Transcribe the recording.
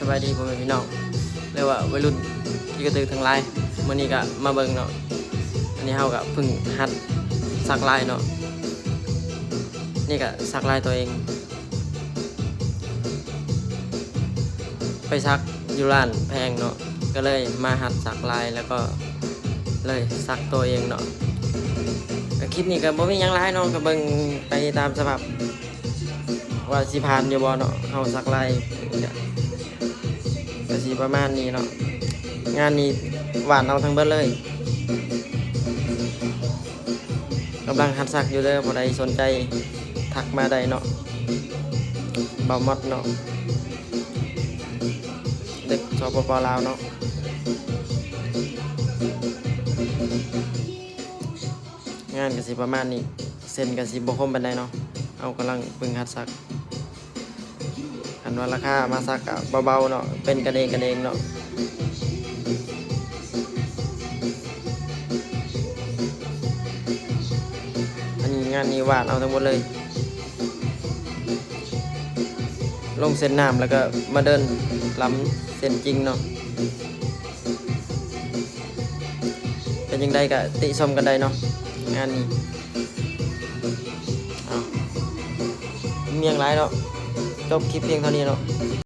ສະບາຍດີພໍ່ແມ່ພີ່ນ້ອງ ຫຼືວ່າໄວລຸ້ນທີ່ກະຖືກທັງຫຼາຍ. ມື້ນີ້ກະມາເບິ່ງເນາະ ອັນນີ້ເຮົາກະເພິ່ງຫັດສັກລາຍເນາະ. ນີ້ກະສັກລາຍໂຕເອງ ໄປສັກຢູ່ຮ້ານແພງເນາະ ກະເລີຍມາຫັດສັກລາຍ ແລ້ວກໍເລີຍສັກໂຕເອງເນາະ. ກະຄລິບນີ້ກະບໍ່ມີຫຍັງຫຼາຍເນາະ ກະເບິ່ງໄປຕາມສະພາບ ວ່າຊິຜ່ານຢູ່ບໍ່ເນາະ. ເຮົາສັກລາຍກະ ກະຊິປະມານນີ້ເນາະ. ງານນີ້ຫວານເອົາທັງເບິດເລີຍ. ກຳລັງຫັດສັກຢູ່ເດີ ຜູ້ໃດສົນໃຈທັກມາໄດ້ເນາະ. ບ່າວມອດເນາະ ເດັກ ສປປ ລາວເນາະ. ງານກະຊິປະມານນີ້ ເສັ້ນກະຊິບໍ່ຄົມປານໃດເນາະ. ເຮົາກຳລັງເພິ່ງຫັດສັກ. ຄັນວ່າລາຄາມາສັກກະເບົາໆເນາະ ເປັນກັນເອງກັນເອງເນາະ. ອັນນີ້ງານນີ້ຫວານເອົາທັງໝົດເລີຍ ລົງເສັ້ນນ້ຳ ແລ້ວກະມາເດີນລຳເສັ້ນຈິງເນາະ. ເປັນຈັ່ງໃດກະຕິຊົມກັນໄດ້ເນາະ ງານນີ້. ເອົາ ມີຫຍັງຫຼາຍເນາະ ຈົບຄລິບພຽງເທົ່ານີ້ເນາະ.